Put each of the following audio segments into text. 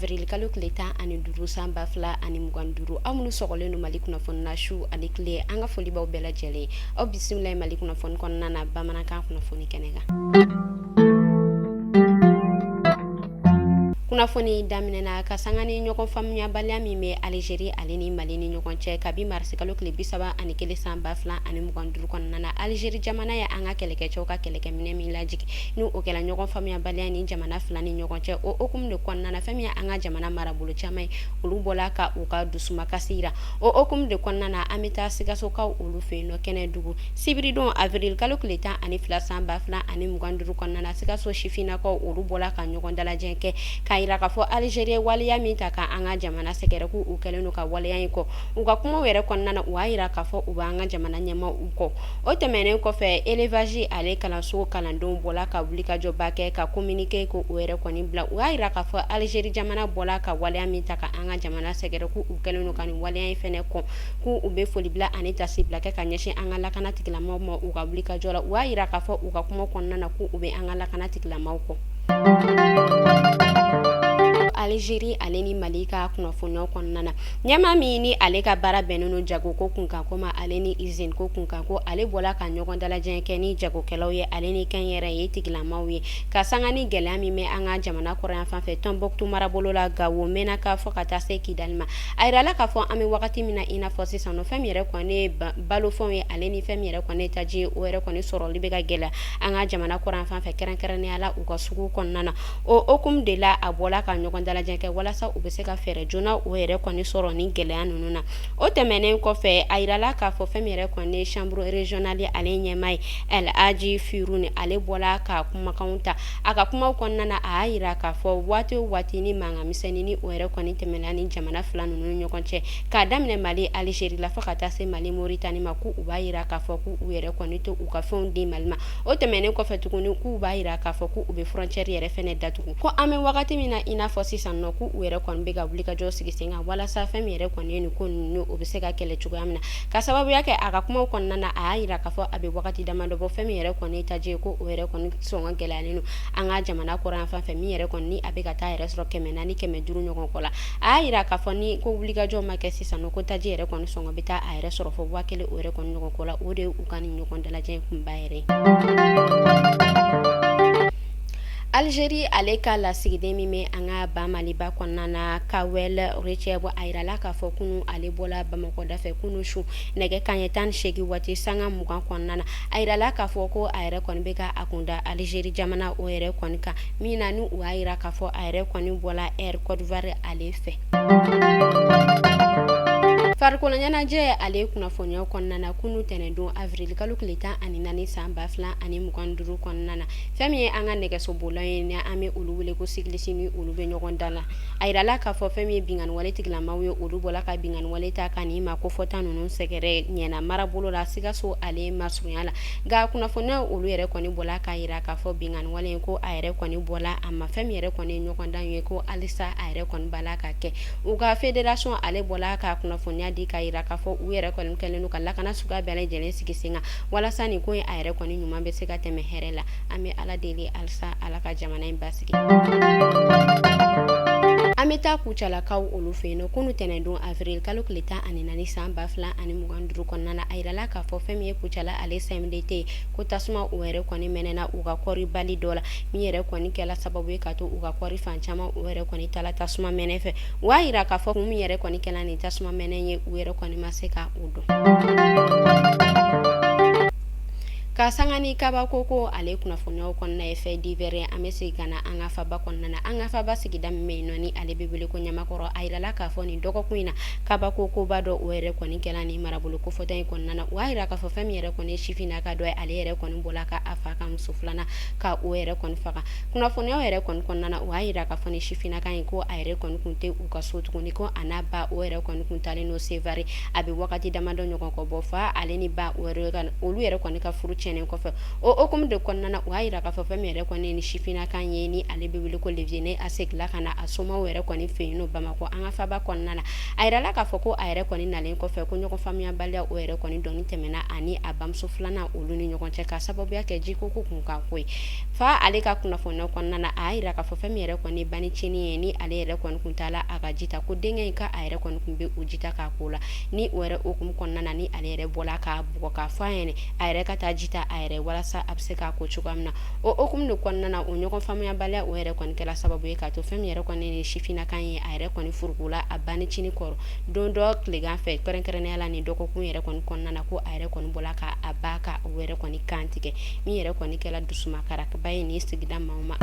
avril kalo tile 15 san 2025. Aw minnu sɔgɔlen don Mali kunnafoni na su ani tile, an ka foli b'aw bɛɛ lajɛlen. Aw bisimila Mali kunnafoni kɔnɔna na bamanankan kunnafoni kɛnɛ kan. Kunnafoni daminɛna ka sanga ni ɲɔgɔn faamuyabaliya min bɛ Algérie ale ni Mali ni ɲɔgɔn cɛ kabi marisikalo tile 31 san 2025 kɔnɔna na. Algérie jamana ye an ka kɛlɛkɛcɛw ka kɛlɛkɛminɛ min lajigin, ni o kɛla ɲɔgɔn faamuyabaliya ni jamana fila ni ɲɔgɔn cɛ. O hukumu de kɔnɔna na, fɛn min ye an ka jamana marabolo caman ye, olu bɔla ka u ka dusumakasi yira. O hukumu de kɔnɔna na, an bɛ taa Sikasokaw olu fɛ yen nɔ Kɛnɛdugu sibiridon avril kalo tile 12 san 2025 kɔnɔna na. Sikaso sifinnakaw olu bɔla ka ɲɔgɔn dalajɛ kɛ k'a yira k'a fɔ Algérie waleya min ta ka an ka jamana sɛgɛrɛ, k'u u kɛlen don ka waleya in kɔn. U ka kumaw yɛrɛ kɔnɔna na, u y'a yira k'a fɔ u b'an ka jamana ɲɛmaaw kɔ. O tɛmɛnen kɔfɛ, élevage ale kalanso kalandenw bɔla ka wulikajɔba kɛ ka communiqué ko o yɛrɛ kɔni bila. U y'a yira k'a fɔ Algérie jamana bɔla ka waleya min ta ka an ka jamana sɛgɛrɛ, k'u u kɛlen don ka nin waleya in fɛnɛ kɔn, k'u u bɛ foli bila ani tasibila kɛ ka ɲɛsin an ka lakana tigilamaw ma u ka wulikajɔ la. U y'a yira k'a fɔ u ka kuma kɔnɔna na k'u bɛ an ka lakana tigilamaw kɔ. Algérie ale ni Mali ka kunnafoniyaw kɔnɔna na, ɲɛmaa min ni ale ka baara bɛnnen don jagoko kunkanko ma ale ni usine ko kunkanko, ale bɔla ka ɲɔgɔn dalajɛ kɛ ni jagokɛlaw ye ale ni kɛnyɛrɛye tigilamaw ye, ka sanga ni gɛlɛya min bɛ an ka jamana kɔrɔnyanfan fɛ Tɔnbɔkutu marabolo la, Gawo, Menaka fo ka taa se Kidali ma. A yirala k'a fɔ an bɛ wagati min na i n'a fɔ sisan nɔ, fɛn min yɛrɛ kɔni ye balofɛnw ye ale ni fɛn min yɛrɛ kɔni ye taji ye, o yɛrɛ kɔni sɔrɔli bɛ ka gɛlɛya an ka jamana kɔrɔnyanfan fɛ, kɛrɛnkɛrɛnnenya la u ka sugu kɔnɔna na. O hukumu de la, a bɔla ka ɲɔgɔn dalajɛ kɛ walasa u bɛ se ka fɛɛrɛ joona o yɛrɛ kɔni sɔrɔ ni gɛlɛya ninnu na. O tɛmɛnen kɔfɛ, a yirala k'a fɔ fɛn min yɛrɛ kɔni ye chambre régionale ale ɲɛmaa ye, El Hadji Firuni, ale bɔla ka kumakanw ta. A ka kumaw kɔnɔna na, a y'a yira k'a fɔ waati o waati ni mankan misɛnnin ni o yɛrɛ kɔni tɛmɛna ni jamana fila ninnu ni ɲɔgɔn cɛ, k'a daminɛ Mali Algérie la fo ka taa se Mali Mauritanie ma, k'u b'a yira k'a fɔ k'u yɛrɛ kɔni to u ka fɛnw di Mali ma. O tɛmɛnen kɔfɛ tuguni, k'u b'a yira k'a fɔ k'u bɛ frontière yɛrɛ fɛnɛ datugu, ko an bɛ wagati min na i n'a fɔ sisan nɔ, k'u yɛrɛ kɔni bɛ ka wulikajɔ sigi sen kan walasa fɛn min yɛrɛ kɔni ye nin ko ninnu, o bɛ se ka kɛlɛ cogoya min na. Ka sababuya kɛ a ka kumaw kɔnɔna na, a y'a yira k'a fɔ a bɛ wagati damadɔ bɔ, fɛn min yɛrɛ kɔni ye taji ye, ko o yɛrɛ kɔni sɔngɔ gɛlɛyalen don an ka jamana kɔrɔnyanfan fɛ, min yɛrɛ kɔni ni a bɛ ka taa yɛrɛ sɔrɔ 400 500 ɲɔgɔn kɔ la. A y'a yira k'a fɔ ni ko wulikajɔ ma kɛ sisan nɔ, ko taji yɛrɛ kɔni sɔngɔ bɛ taa a yɛrɛ sɔrɔ fo 1000 o yɛrɛ kɔni ɲɔgɔn kɔ la. O de ye u ka nin ɲɔgɔn dalajɛ kunba yɛrɛ ye. Algérie ale ka lasigiden min bɛ an ka ba Maliba kɔnɔna na, Kawel Receb, a yirala k'a fɔ kunu ale bɔla Bamakɔ dafɛ kunu su nɛgɛ kanɲɛ 18 waati sanga 20 kɔnɔna na. A yirala k'a fɔ ko a yɛrɛ kɔni bɛ ka a kun da Algérie jamana o yɛrɛ kɔni kan min na, ni u y'a yira k'a fɔ a yɛrɛ kɔni bɔla Air Côte d'Ivoire ale fɛ. Farikolo ɲɛnajɛ ale kunnafoniyaw kɔnɔna na, kunu tɛnɛndon avril kalo tile 14 san 2025 kɔnɔna na, fɛn min ye an ka nɛgɛsobolilaw ye, ni an bɛ olu wele ko cycliste, ni olu bɛ ɲɔgɔn dan la, a yirala k'a fɔ fɛn min ye binkanniwale tigilamaw ye, olu bɔla ka binkanniwale ta ka nin maa kofɔta ninnu sɛgɛrɛ ɲɛna marabolo la, Sikaso ale masurunya la. Nka kunnafoniyaw olu yɛrɛ kɔni bɔla k'a yira k'a fɔ binkanniwale in, ko a yɛrɛ kɔni bɔla a ma fɛn min yɛrɛ kɔni ye ɲɔgɔndan ye, ko halisa a yɛrɛ kɔni b'a la ka kɛ. U ka fédération ale bɔla ka kunnafoniya di k'a yira k'a fɔ u yɛrɛ kɔni kɛlen don ka lakana suguya bɛɛ lajɛlen sigi sen kan walasa nin ko in a yɛrɛ kɔni ɲuman bɛ se ka tɛmɛ hɛrɛ la. An bɛ Ala deli halisa Ala ka jamana in basigi. An bɛ taa Kucalakaw olu fɛ yen nɔ kunu tɛnɛndon avril kalo tile 14 san 2025 kɔnɔna na. A yirala k'a fɔ fɛn min ye Kucala ale CMDT, ko tasuma o yɛrɛ kɔni mɛnɛna u ka kɔɔri bali dɔ la, min yɛrɛ kɔni kɛla sababu ye ka to u ka kɔɔri fan caman o yɛrɛ kɔni taala tasuma mɛnɛ fɛ. U y'a yira k'a fɔ kun min yɛrɛ kɔni kɛla nin tasuma mɛnɛ ye, u yɛrɛ kɔni ma se ka o dɔn. Ka sanga ni kabako ko ale kunnafoniyaw kɔnɔna ye fait divers ye, an bɛ segin ka na an ka faba kɔnɔna na. An ka faba sigida min bɛ yen nɔ, ni ale bɛ wele ko Ɲamakɔrɔ, a yirala k'a fɔ nin dɔgɔkun in na, kabako koba dɔ o yɛrɛ kɔni kɛla nin marabolo kofɔta in kɔnɔna na. U y'a yira k'a fɔ fɛn min yɛrɛ kɔni ye sifinnaka dɔ ye, ale yɛrɛ kɔni bɔla ka a fa ka muso filanan ka o yɛrɛ kɔni faga. Kunnafoniyaw yɛrɛ kɔni kɔnɔna na, u y'a yira k'a fɔ ni sifinnaka in, ko a yɛrɛ kɔni kun tɛ u ka so tuguni, ko a n'a ba o yɛrɛ kɔni kun taalen don Sevare. A bɛ wagati damadɔ ɲɔgɔn kɔ bɔ, fa ale ni ba olu yɛrɛ kɔni ka furu tiɲɛ. tiɲɛnen kɔfɛ. O hukumu de kɔnɔna na, u y'a jira k'a fɔ fɛn min yɛrɛ kɔni ni sifinnaka ye, ni ale bɛ wele ko Levieux, ni a seginna ka na a somaw yɛrɛ kɔni fɛ yen nɔ Bamakɔ, an ka faba kɔnɔna na. A yirala k'a fɔ ko a yɛrɛ kɔni nalen kɔfɛ, ko ɲɔgɔn faamuyabaliya o yɛrɛ kɔni dɔɔni tɛmɛna ani a bamuso filanan olu ni ɲɔgɔn cɛ, ka sababuya kɛ jiko ko kunkan ko ye. Fa ale ka kunnafoniya kɔnɔna na, a y'a jira k'a fɔ fɛn min yɛrɛ kɔni banicinin ye, ni ale yɛrɛ kɔni kun taala a ka ji ta, ko denkɛ in ka a yɛrɛ kɔni kun bɛ o ji ta k'a ko la. Ni o yɛrɛ hukumu kɔnɔna na, ni ale yɛrɛ bɔla k'a bugɔ k'a fɔ a ɲɛna a yɛrɛ ka taa ji ta a yɛrɛ walasa a bɛ se k'a ko cogoya min na. O hukumu de kɔnɔna na, o ɲɔgɔn faamuyabaliya o yɛrɛ kɔni kɛla sababu ye k'a to fɛn min yɛrɛ kɔni ni sifinnaka ye, a yɛrɛ kɔni furukula a banicinin kɔrɔ don dɔ tilegan fɛ, kɛrɛnkɛrɛnnenya la nin dɔgɔkun yɛrɛ kɔni kɔnɔna na, ko a yɛrɛ kɔni bɔla ka a ba ka o yɛrɛ kɔni kan tigɛ, min yɛrɛ kɔni kɛla dusumakaraba ye nin sigida maaw ma.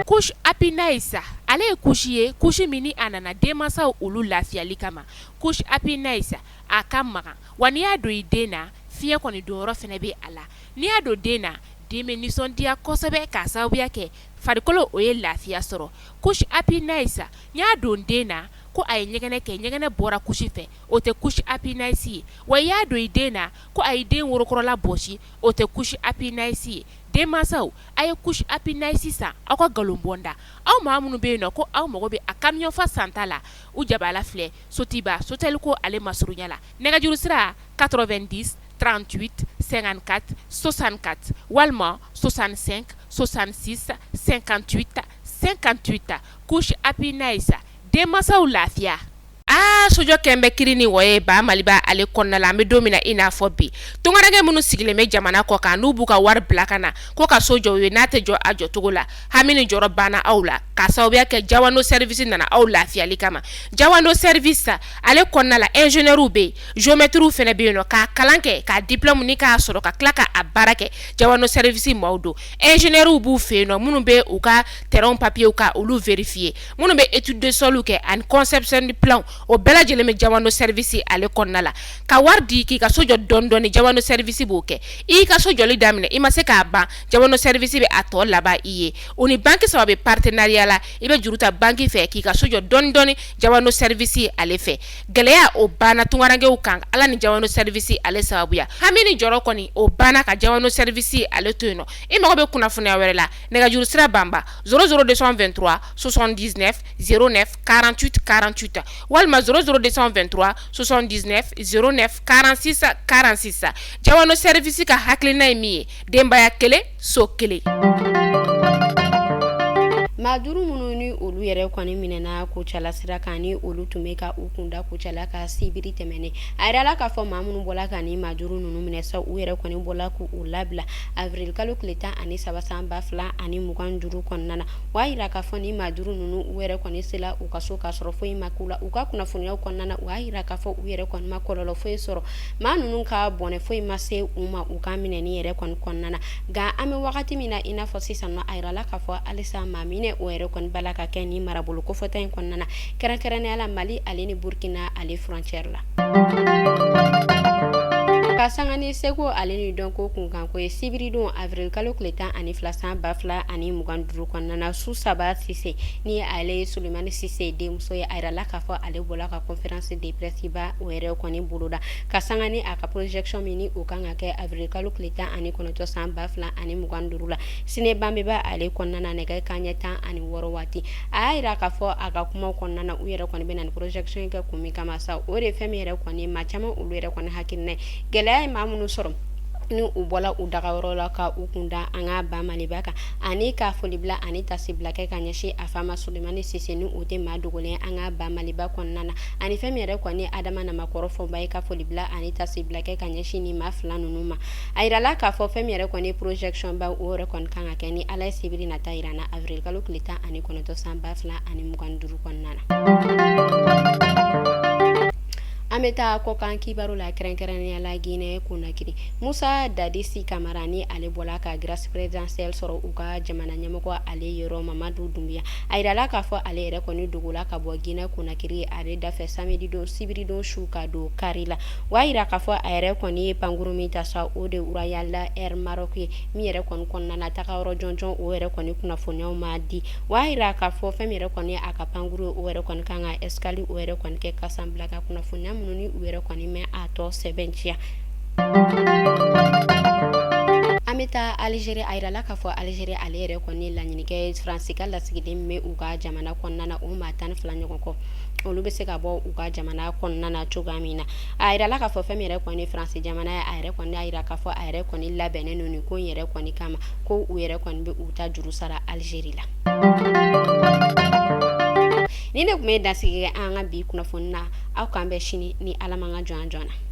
Couche Happy Nice, ale ye couche ye, couche min ni a nana denmansaw olu lafiyali kama. Couche Happy Nice a ka magan wa n'i y'a don i den na, fiɲɛ kɔni donyɔrɔ fana bɛ a la. N'i y'a don den na, den bɛ nisɔndiya kosɛbɛ k'a sababuya kɛ farikolo o ye lafiya sɔrɔ. Couche Happy Nice, n y'a don den na ko a ye ɲɛgɛnɛ kɛ, ɲɛgɛnɛ bɔra couche fɛ, o tɛ couche Happy Nice ye. Wa i y'a don i den na ko a ye den worokɔrɔla bɔsi, o tɛ couche Happy Nice ye. Denmansaw, a ye couche Happy Nice san aw ka nkalon bɔ n da. Aw maa minnu bɛ yen nɔ ko aw mago bɛ a camion fa santa la, u jabala filɛ Sotiba Sotelco ale masurunya la. Nɛgɛjuru sira 90 38 54 64 walima 65 66 58 58. Couche Happy Nice, denmansaw lafiya. Aa, sojɔ kɛn bɛ kiri ni wɔ ye ba Maliba ale kɔnɔna la. An bɛ don min na i n'a fɔ bi, tungaranke minnu sigilen bɛ jamana kɔ kan, n'u b'u ka wari bila ka na ko ka so jɔ u ye, n'a tɛ jɔ a jɔcogo la, hami ni jɔrɔ banna aw la k'a sababuya kɛ Jawando Service nana aw lafiyali kama. Jawando Service ale kɔnɔna la, ingénieurw bɛ yen, géomètrew fana bɛ yen nɔ k'a kalan kɛ, k'a diplôme ni k'a sɔrɔ ka tila k'a baara kɛ. Jawando Service maaw don. Ingénieurw b'u fɛ yen nɔ minnu bɛ u ka terrain papiers ka olu vérifier, minnu bɛ étude de sol kɛ ani conception de plan, o bɛɛ lajɛlen bɛ Jawando Service ale kɔnɔna la. Ka wari di k'i ka so jɔ dɔɔni dɔɔni, Jawando Service b'o kɛ. I ka so jɔli daminɛ, i ma se k'a ban, Jawando Service bɛ a tɔ laban i ye. U ni banque saba bɛ partenariat la. I bɛ juru ta banque fɛ k'i ka so jɔ dɔɔni dɔɔni Jawando Service ale fɛ. Gɛlɛya o banna tungarankew kan Ala ni Jawando Service ale sababuya. Hami ni jɔrɔ kɔni o banna ka Jawando Service ale to yen nɔ. I mago bɛ kunnafoniya wɛrɛ la, nɛgɛjuru sira banba 00 223 79 09 48 48 walima 00 223 79 09 46 46. Jawando Service ka hakilina ye min ye, denbaya kelen, so kelen. Maa duuru minnu ni olu yɛrɛ kɔni minɛna Kucala sira kan, ni olu tun bɛ ka u kunda Kucala kan sibiri tɛmɛnen, a yirala k'a fɔ maa minnu bɔla ka ni maa duuru ninnu minɛ sa, u yɛrɛ kɔni bɔla k'u labila avril kalo tile 13 san 2025 kɔnɔna na. O y'a yira k'a fɔ ni maa duuru ninnu, u yɛrɛ kɔni sela u ka so k'a sɔrɔ foyi ma k'u la. U ka kunnafoniyaw kɔnɔna na, u y'a yira k'a fɔ u yɛrɛ kɔni ma kɔlɔlɔ foyi sɔrɔ, maa ninnu ka bɔnɛ foyi ma se u ma u ka minɛni yɛrɛ kɔni kɔnɔna na. Nka an bɛ wagati min na i n'a fɔ sisan nɔ, a yirala k'a fɔ halisa maa minɛ o yɛrɛ kɔni b'a la ka kɛ ni marabolo kofɔta in kɔnɔna na, kɛrɛnkɛrɛnnenya la Mali ale ni Burkina ale frontière la. Ka sanga ni seko ale ni dɔnko kunkanko ye, sibiridon avril kalo tile 12 san 2025 kɔnɔna na, su saba Sise, ni ale ye Sulemani Sise denmuso ye, a yirala k'a fɔ ale bɔla ka conférence de presse ba o yɛrɛ kɔni boloda ka sanga ni a ka projection min ni o kan ka kɛ avril kalo tile 19 san 2025 la Ciné Banbeba ale kɔnɔna na, nɛgɛ kanɲɛ 16 waati. A y'a yira k'a fɔ a ka kumaw kɔnɔna na, u yɛrɛ kɔni bɛ na ni projection kɛ kun min kama sa, o de fɛn min yɛrɛ kɔni maa caman olu yɛrɛ kɔni hakilina ye gɛlɛya ye maa minnu sɔrɔ ni u bɔla u dagayɔrɔ la ka u kun da an ka ba Maliba kan, ani ka folibila ani tasibila kɛ ka ɲɛsin a fa ma Sulemani Sise, ni o tɛ maa dogolen an ka ba Maliba kɔnɔna na, ani fɛn min yɛrɛ kɔni Adama Namakɔrɔ Fɔnba ye, ka folibila ani tasibila kɛ ka ɲɛsin ni maa fila ninnu ma. A yirala k'a fɔ fɛn min yɛrɛ kɔni projection ba o yɛrɛ kɔni kan ka kɛ ni Ala ye sibiri nata yira na, avril kalo tile 19 san 2025 kɔnɔna na. An bɛ taa kɔkan kibaru la, kɛrɛnkɛrɛnnenya la Guinée Conakry. Musa Dadisi Kamara, ni ale bɔla ka grâce présidentielle sɔrɔ u ka jamana ɲɛmɔgɔ ale yɔrɔ Mamadu Dunbuya, a yirala k'a fɔ ale yɛrɛ kɔni dogola ka bɔ Guinée Conakry ale dafɛ samedi don, sibiri don su ka don kari la. O y'a yira k'a fɔ a yɛrɛ kɔni ye pankuru min ta sa, o de Royal Air Maroc ye, min yɛrɛ kɔni kɔnɔna na tagayɔrɔ jɔnjɔn o yɛrɛ kɔni kunnafoniyaw ma di. O y'a yira k'a fɔ fɛn min yɛrɛ kɔni a ka pankuru, o yɛrɛ kɔni kan ka escale o yɛrɛ kɔni kɛ Casablanca, kunnafoniya minnu ni u yɛrɛ kɔni mɛn a tɔ sɛbɛntiya. An bɛ taa Alizeri. A yirala k'a fɔ Alizeri ale yɛrɛ kɔni laɲini kɛ Faransi ka lasigiden min bɛ u ka jamana kɔnɔna na, o maa 12 ɲɔgɔn kɔ, olu bɛ se ka bɔ u ka jamana kɔnɔna na cogoya min na. A yirala k'a fɔ fɛn min yɛrɛ kɔni Faransi jamana ye, a yɛrɛ kɔni y'a jira k'a fɔ a yɛrɛ kɔni labɛnnen don nin ko in yɛrɛ kɔni kama, ko u yɛrɛ kɔni bɛ u ta juru sara Alizeri la. Nin de tun bɛ dansigi kɛ an ka bi kunnafoni na. Aw k'an bɛn sini ni Ala m'an ka jɔn jɔn na.